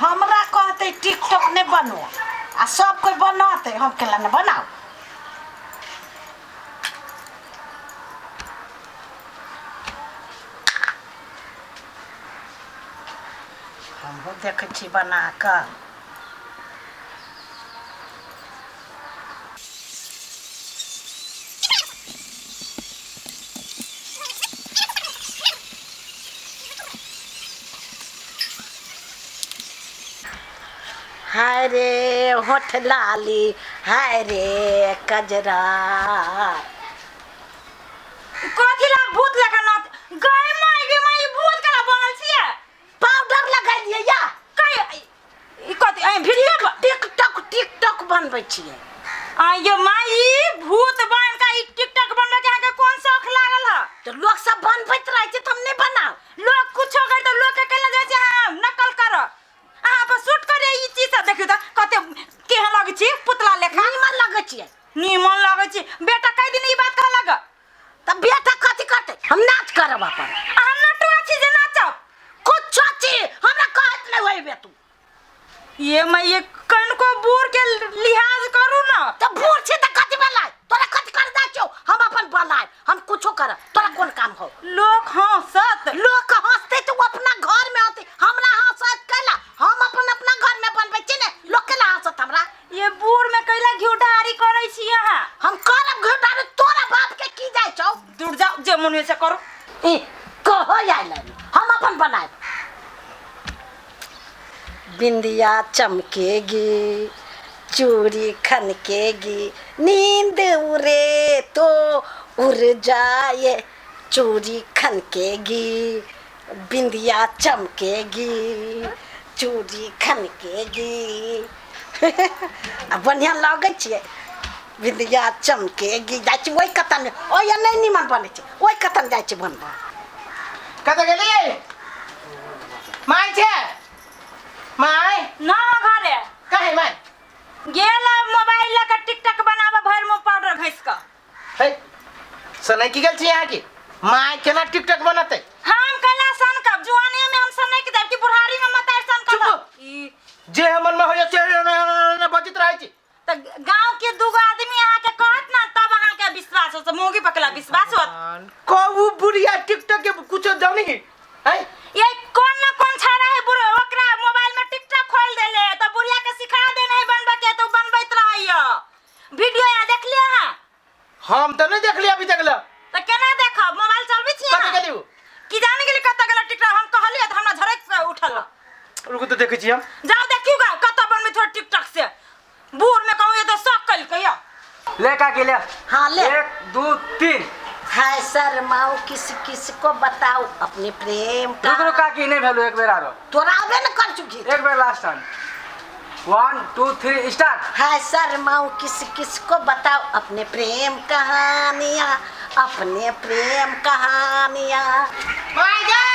हमरा कहतै टिकटॉक नहि बनो आ सब कोइ बनतै, हम केला नहि बनाउ? हमहूँ देखै छी बना कऽ। हाय रे होठ लाली, हाय रे कजरा। कथी ला भूत लेखा नाच गए माय गे माय? ई भूत केना बनल छियै? पाउडर लगेलियै या। कै ई कथी ऐ वीडियो? टिकटॉक, टिकटॉक बनबै छियै। आइयो माय, ई भूत बन के ई टिकटॉक बनबै के अहाँके कोन शौख लागल ह? तऽ लोक सब बनबैत रहै छै तऽ हम नहि बनाउ? लोक कुछो कर तऽ लोक के केना जाइ छै अहाँ नकल कर, अहाँ पर सूट करे ई चीज सब। देखियौ तऽ कते केहन लगै छी, पुतला लेखा। नीमन लगै छियै। नीमन लगै छी। बेटा कै दिन ई बात कहलक? तऽ बेटा कथी करतै? हम नाच करब अपन। अहाँ नटुआ छी जे नाचब? कुछो छी, हमरा कहैत नहि होइबे तू। ये मैं ये कनको बूढ़ के लिहाज करू ना। तऽ बूढ़ छी तऽ कथी भेलै? तोरा कथी कर दै छौ? हम अपन बनायब, हम कुछो करब, तोरा कोन काम हौ? लोक हंसत। लोक हंसतै तऽ ओ अपना घर में हंसतै, हमरा हंसत कैला? हम अपन अपना घर में बनबै छी ने, लोक केना हंसत हमरा? ये बूढ़ में कैला घिउ ढारी करै छी अहाँ? हम करब घिउ ढारी, तोरा बाप के की जाइ छौ? दूर जाओ, जे मन होइ से करू। ई कहो आयल, हम अपन बनायब। बिंदिया चमकेगी, चूड़ी खनकेगी, नींद उड़े तो उड़ जाए। चूड़ी खनकेगी, बिंदिया चमकेगी, चूड़ी खनकेगी। आ बढ़िआँ लगै छियै। बिंदिया चमकेगी। जाइ छी ओहि कतन, ओहि नहि नीमन बनै छै, ओहि कतन जाइ छी बनबऽ। कतऽ गेली? माय छै? माय ना घरे। कहे माय? गेल मोबाइल लऽ कऽ टिकटॉक बनाबऽ, भरि मुँह पाउडर घसि कऽ। हे सनै की गेल छी अहाँ की? माय केना टिकटॉक बनतै? हम कैला सन कब जुआनी में हम सनक जाब कि बुढ़ारी में मतार सन कब? चुप। ई जे हमर में होइए से बजैत रहै छी। त गांव के दूगो आदमी अहाँ के कहत ना तब अहाँ के विश्वास हो, मौगी पकला विश्वास होत? कहू बुढ़िया टिकटॉक के कुछो जानी है? ये कौन ना कौन छाड़ा है बुढ़, ओकरा मोबाइल में टिकटॉक खोल देले त बुढ़िया के सिखा देने है बनबे के, तो बनबैत रहैय वीडियो। यहाँ देख लिया अहाँ? हम तऽ नहि देखलियै अभी तक ले। त केना देखब, मोबाइल चलबै छी कतऽ अहाँ? गेली उ? की जाने गेली कतऽ गेल टिकटॉक। हम कहलियै तऽ हमरा झड़क से उठल। रुकू तऽ देखै छी हम। जाओ देखियौ गा कतऽ बनबै थोड़ा टिकटॉक से। बूढ़ में कहूँ ये तो शौक कलकै या। ले काकी ले। हाँ ले। 1 2 3। हाय शर्माओ, किस किस को बताओ अपने प्रेम का। रुक रुक काकी, नहीं भेलो, एक बेर आरो। तोरा आबे न कर चुकी। एक बेर लास्ट टाइम। 1 2 3 स्टार्ट। हाय शर्माओ, किस किस को बताओ अपने प्रेम कहानियाँ, अपने प्रेम कहानियाँ। माय गे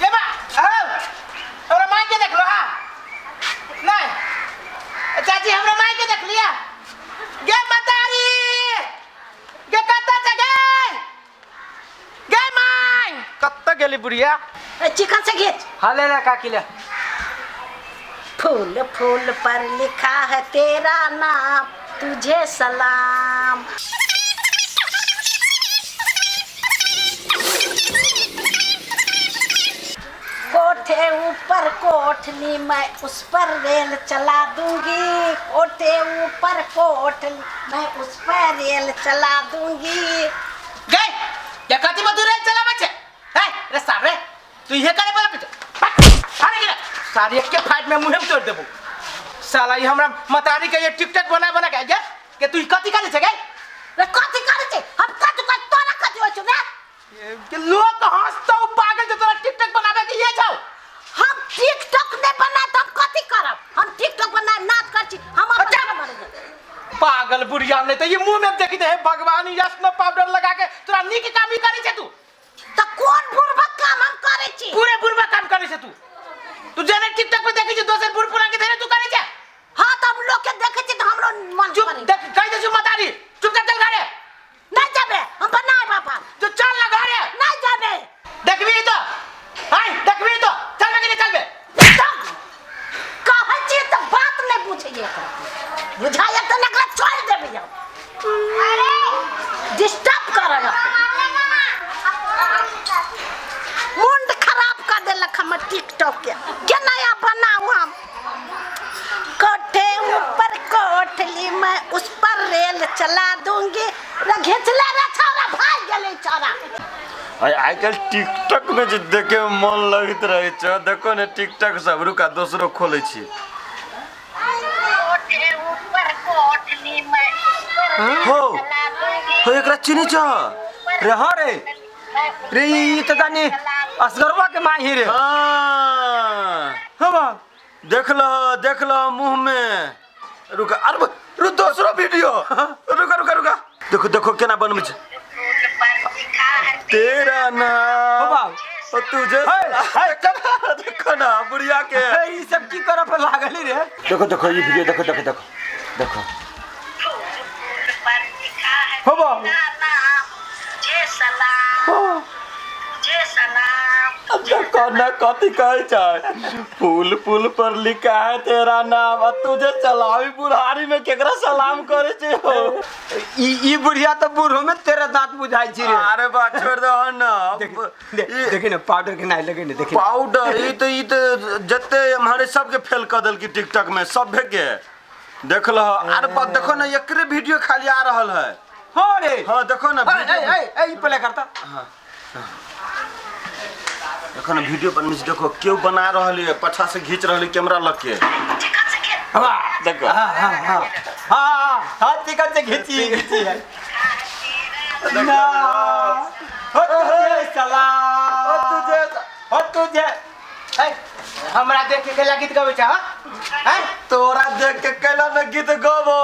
ये बा आओ, हमरा माय के देख लो। हाँ नहीं चाची, हमरा माय के देख लिया गे। मतारी गे, कत्ता छ गे? गे माय कत्ता गेली बुढ़िया? ए, चिकन से घीच। हाँ ले ले काकी ले। फूल फूल पर लिखा है तेरा नाम, तुझे सलाम। कोठे ऊपर कोठली मैं उस पर रेल चला दूंगी, कोठे ऊपर कोठली मैं उस पर रेल चला दूंगी। गे ये कथी में तू रेल चलाबै छै? हे रे सारे, तू इहे करे वाला कुछ अरे गिरा सारे के फाइट में मुंह में तोड़ देबो साला। ई हमरा मतारी के ये टिकटॉक बना बना के गे के तू ई कथी करे छै गे? रे कथी करे छै हम? कथी कर, तोरा कथी होइ छौ रे? के लोग हंसतौ पागल जे तोरा टिकटॉक बनाबे के ये छौ। हम टिकटॉक नहीं बना तो हम कथी करब? हम टिकटॉक बना नाच कर छी हम अपन। अच्छा। पागल बुढ़िया, नहीं तो ये मुंह में देखी दे। हे भगवान, यशनो पाउडर लगा के तोरा नीक काम ही करे छै तू? त कोन बुढ़बा काम हम करे छी? पूरे बुढ़बा काम करे छै तू। तू जेने टिकटॉक पे देखै छै दोसर बुढ़ पुरान के धेने तू करे छै। हाँ त हम लोग के देखे छी त हमरो मन चुप करे। देख कहि दे छु मतारी, चुपचाप चल घरे। नहीं जाबे, हम बनाए बापा। तू चल ना घरे। नहीं जाबे। देखबी तो हाय, देखबी तो चलबे कि नहीं चलबे? टिकटॉक के के नया बनाऊ हम। कोठे ऊपर कोठली मैं उस पर रेल चला दूंगी। रे घिचले रे छौरा, भाग गेलै छौरा। आइ काल्हि टिकटॉक में जे देखे में मन लगैत रहे छै। देखो ने टिकटॉक सब, रुका दोसरो खोले छी। कोठे ऊपर कोठली मैं उस पर रेल हो चला दूंगी। हो, एकरा चिन्है छ? रे हाँ रे, रे ई त जानी असगरवा के माई ही रे। हाँ। हाँ बा। देख ल, देख ल मुंह में। रुका, अरे रु दोसरो वीडियो, रुका रुका रुका, देखो देखो केना बनबै छै। तेरा नाम हो बा। ओ तुझे हे, हे, देखो ना बुढ़िया के। हे, ई सब की करऽ पर लागल रे? देखो देखो ये वीडियो देखो देखो देखो देखो। हो बा। देखो ना कथी कहै छै, फूल फूल पर लिखा है तेरा नाम आ तुझे सलामी। बुढ़ारी में केकरा सलाम करे छै हो? ई ई बुढ़िया तऽ बूढ़ो में तेरा दांत बुझाइ छी रे। अरे बा छोड़ दो ना। देखी ना पाउडर के नाइ लगे ने, देखी। पाउडर ई तो जते हमारे सबके फेल कर देलकी टिकटॉक में सभे के देख लह। अरे बा देखो ना एकरे वीडियो खाली आ रहल है। हाँ रे। हाँ देखो ना। ए ए ए ई पहले करता। देखो ना वीडियो बनबै छै, देखो केओ बना रहल है, पछा से घींच रहल है कैमरा लग के। वाह देखो। हाँ हाँ हाँ हाँ हाँ, चिकन से घिची घिची है ना। हो तुझे सलाम, ओ तुझे हो तुझे। ए, हमरा देख के कैला गीत गबै छै? हाँ हैं? तोरा देख के कैला न गीत गबो?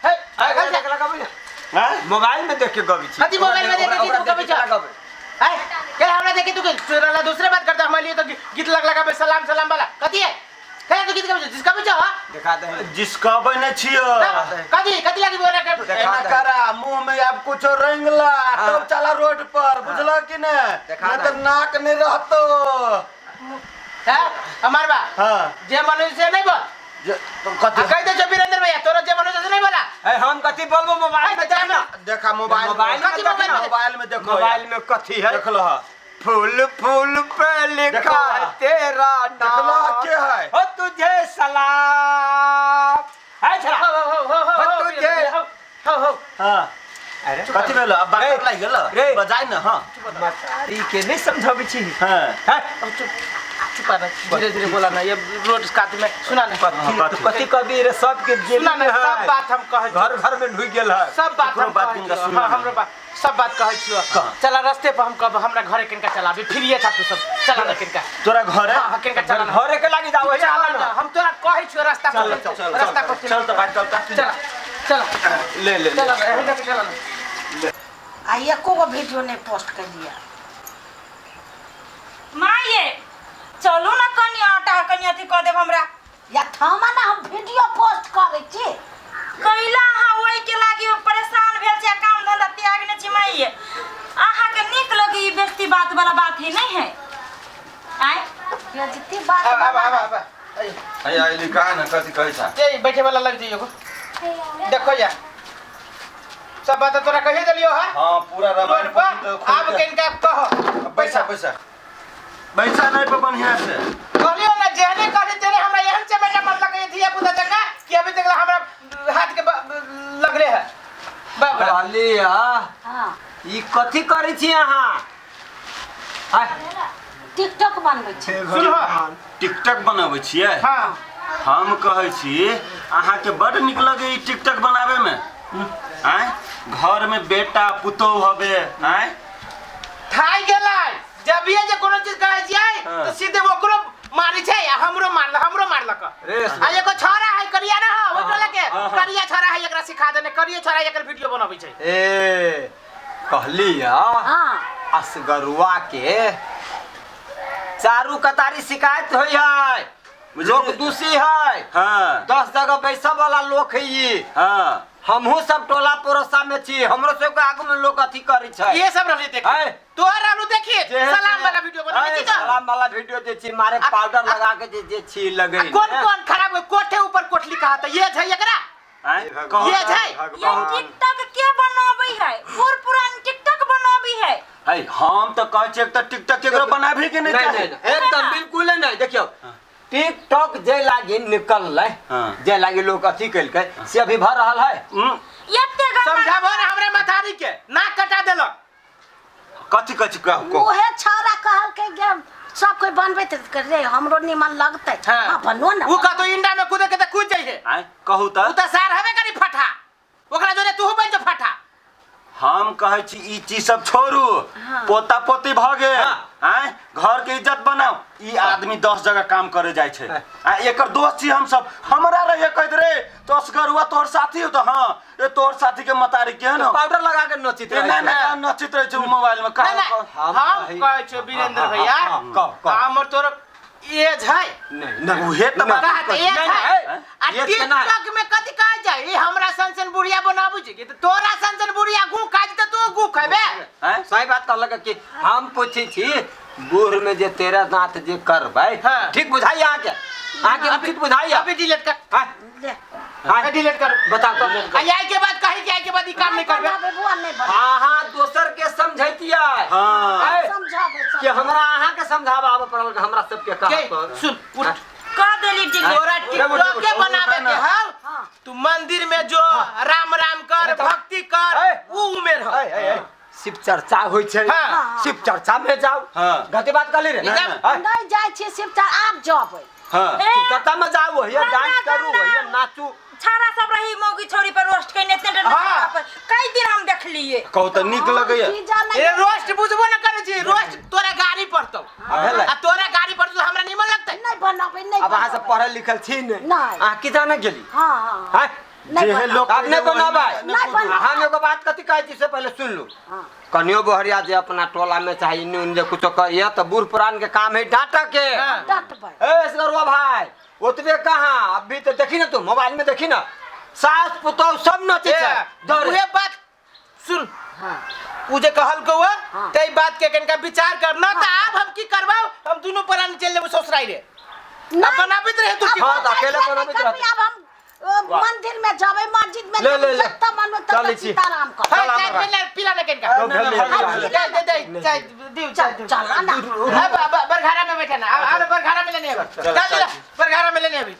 हे, ए, देखला गबै ना। हैं? मोबाइल में देख के गबै छी। कथी मोबाइल में देख के गीत गबै छै? गबै। हैं? कैला हमरा देख के तू तोरा ला दूसरे बात करता, हमारे लिए तो गीत लग लगा सलाम सलाम वाला कथी है? कैला तू गीत गबै छै? जिसका छै? हाँ देखा दे। जिसका बने छियो। कथी कथी लागी बोला कर? देखा एना दे। करा मुंह में आब कुछो रंगला तब चला रोड पर, बुझला कि ने? देखा नहीं तो दे। नाक नहीं रहतो। हैं हमार बा हाँ जे मन से नहीं बोल। तो कथी आ कह दे जो वीरेंद्र भैया तोरा जे मन से नहीं बोला। ए हम कथी बोलबो? मोबाइल में देख ना। देखा मोबाइल मोबाइल में कथी देख मोबाइल ना। में? मोबाइल में देखो। मोबाइल में कथी है? देख लो। फूल फूल पे लिखा देखो। है तेरा देखलो नाम, के है? हो तुझे सलाम है छड़ा। हो हो हो हो हो तुझे। हो हो। हाँ अरे कथी भेल? अब बात रे, लागि गेल रे। बजाय न। हाँ मतारी के नहीं समझाबै छी। हाँ हैं? चुप चुप आ, धीरे धीरे बोला ना, ये रोड कात में सुना ना। कथी कथी कभी रे सबके जेल सुना में ना, सब है, बात हम कहै घर घर में ढुक गेल है। सब बात ककरो हम बात कहै किनका छियौ। सुना हाँ, ना। हमरो बात सब बात कहै छियौ। चला रास्ते पर हम कहब हमरा घरे किनका चलाबी फ्रीए छा तू सब चला ना किनका तोरा घर है? हाँ हाँ किनका चला ना। घरे के लागी जाओ चला चला ना, ना। हम तोरा कहै छियौ रास्ता पर चल चल रास्ता पर चल त भाई चल त। चला चला ले ले ले। चला एही जगह चला ना। आ एको गो वीडियो नहीं पोस्ट कर लिया। माये चलू ना कनी आटा कनी अथी कऽ देब हमरा। या थमा ना, हम वीडियो पोस्ट करै छी। कैला अहाँ ओहि के लागी परेशान भेल छी आ काम धंधा त्यागने छी? माये अहाँके नीक लगी ई व्यक्ति बात वाला बात है नहीं है आय? बेइज्जती बात आब आब आब वाला। आब अरे आइली कहा न कथी कहै छ? ए बैठे वाला लग जइयो देखो या सब बात तोरा कहि देलियो है। हाँ पूरा रामायण रोड पर पोथी तो खोल आब के। किनका कह। पैसा पैसा पैसा नहीं पर बढ़िया से कहलियो ना, जेहने कहली तेने हमरा एहन चमेटा मारलक ये धिया पुता जका कि अभी तक हमरा हाथ के लगले है बाप रे। कहली हाँ ई कथी करै छी अहाँ? आय, टिकटॉक बनबै छी। सुनहो। टिकटॉक बनाबै छियै? हाँ। हम कहै छी अहाँके बड नीक लगे ई टिकटॉक बनाबै में। आँय घर में बेटा पुतोह हबे। आँय थाई गेलै जब ये जे कोनो चीज कहै छियै हाँ। तो सीधे ओकरो मारै छै आ हमरो मारल हमरो मारलक। रे आ एगो छोरा है करिया ना हो ओइ टोला के हाँ, हाँ। करिया छोरा है, एकरा सिखा देने करिया छोरा एकर वीडियो बनाबै छै। ए कहली हाँ असगरुआ के चारू कतारी शिकायत होइ है, लोक दूषी है। हाँ 10 जगह बैसऽ वाला लोक है ई। हाँ हमहूँ सब टोला पड़ोसा में छी, हमरो सबके आगू में लोग अथी करै छै। ये सब रहली देख है। तोहर रहलू देखी जे सलाम वाला वीडियो बनाबै छी त सलाम वाला वीडियो जे छी मारे पाउडर लगा के जे जे छी लगे। आ कौन कौन खराब है कोठे ऊपर कोठली कहा था ये छै एकरा आँय कहू ये छै ये टिकटॉक के बनाबै है, बूढ़ पुरान टिकटॉक बनाबै है। है हम तऽ कहै छियै तऽ टिकटॉक केकरो बनाबे के नहीं नहीं चाही। नहीं एकदम बिल्कुल नहीं। देखियो टिकटॉक जे लागी निकललै, जे लागी लोग अथी केलकै से अभी भर रहल है। एते गंदा समझाबो ना हमरा मथारी के नाक कटा देलक। कथी कथी कहू कहू। उहे छौड़ा कहलकै गे सब कोई बनबैत रे हमरो निमन लगतै। हां बनो ना। उ कहतो इंडा में कूदे के त कूद जाइ है। आय कहू उ त त सार हवे करी फटा, ओकरा जोरे तू बन जो फटा। हम कहै छी ई चीज सब छोड़ू, पोता पोती भ गेल, आय घर के इज्जत बनाओ। ई आदमी 10 जगह काम करे जाइ छै, आ एकर दोस्त छी हम सब, हमरा रहे कहैत रे तोसगरुआ तोहर साथी हो त हां ए तोहर साथी के मतारी केहन हो, पाउडर लगा के नचित ए रहै ना छै। ना नचित रहै छै उ मोबाइल में। ना, ना, हम कहै छियो वीरेंद्र भैया, कह, कह। हमर तोर एज है। नहीं नहीं उहे त बात कहत एज नहीं, है। नहीं, आ एज के ना। टिकटॉक में कथी कहै छै, ई हमरा सन सन बुढ़िया बनाबै छै कि त तोरा सन सन बुढ़िया गू खाइ छै त तू गू खेबे। हैं? सही बात कहलक कि हम पूछै छी बूढ़ में जे तेरा दांत जे करबै, हाँ। ठीक बुझाइए अहाँके, अहाँके उचित बुझाइए। अभी डिलीट कर, हाँ, ले। हाँ, डिलीट कर, बताओ तो। आ आई के बाद कही कि आई के बाद ई काम नहीं करबे। बनाबे बुआ नहीं बनाबे। हाँ हाँ दोसर के समझैतियै। हाँ। ऐ, समझाबे कि हमरा अहाँ के समझाबा आबे पड़ल कि हमरा सबके के कह पर। सुन उठ, कह देली डिलीट। तोरा टिकटॉक के बनाबे के हौ, हाँ। तू मंदिर में जो राम राम कर भक्ति कर, उ उमेर हौ। ऐ, ऐ, ऐ, शिव चर्चा होइ छै, हाँ। शिव चर्चा में जाओ। हाँ। गलती बात कहली रे। नहीं, ऐ, नहीं जाइ छी शिव चर्चा, आब जबै। हां शिव चर्चा में जाओ, वही गंदा, डांस करू, गंदा। वही नाचू। छाड़ा सब रही मौगी छोरी पर रोस्ट कइने एते डर हाँ। पर कई दिन हम देखलिए। कहू त नीक लगैया। की जानै ए रोस्ट बुझबो न करै छी, रोस्ट तोरा गाड़ी पड़तौ। भेलै। आ तोरा गाड़ी पड़तौ हमरा निमन लगतै। नहीं बनाबे, नहीं अब अहाँ सब बनाबे। पढ़ल लिखल छी ने, नहीं। अहाँ की जाने गेली? हाँ हाँ हाँ? नहीं जेहे बनाबे। लोग आब नहीं बनाबै। नहीं बनाबै। हम एगो बात कथी कहै छी से पहले सुन लू। हाँ। कनियो बहरिया जे अपना टोला में चाहे इन्ने उन्ने कुछो करिए त बूढ़ पुरान के काम है डांटा के। हाँ। डांटबै। ए सगरवा भाई ओतबे कहाँ, अभी तो देखी ना तू मोबाइल में देखी ना, सास पुतोह सब नचै छै। दौड़े। उहे बात सुन, हाँ। उ जे कहल कौआ हाँ। तै बात के कनिका विचार करना त आब हम की करबाउ, हम दुनू प्राणी चलि जेबौ ससुराल रे। नहीं। अब बनाबैत रहे तू अब की। हाँ, त अकेले नहीं बनाबैत करबै, रहतै। अब हम मंदिर में जाबै, मस्जिद में ले, ले, ले। जब तक मन तब चलै तक छी। सीताराम कर। है, चाय पिला पिला ना कनिका। तो भेलै, भेलै। दे दे दे चाय दिउ, चाय दिउ। चला ना। हाँ, बरघारा में बैठा ना, आ बरघारा में लेने आबी। चल, चल, बरघारा में लेने आबी।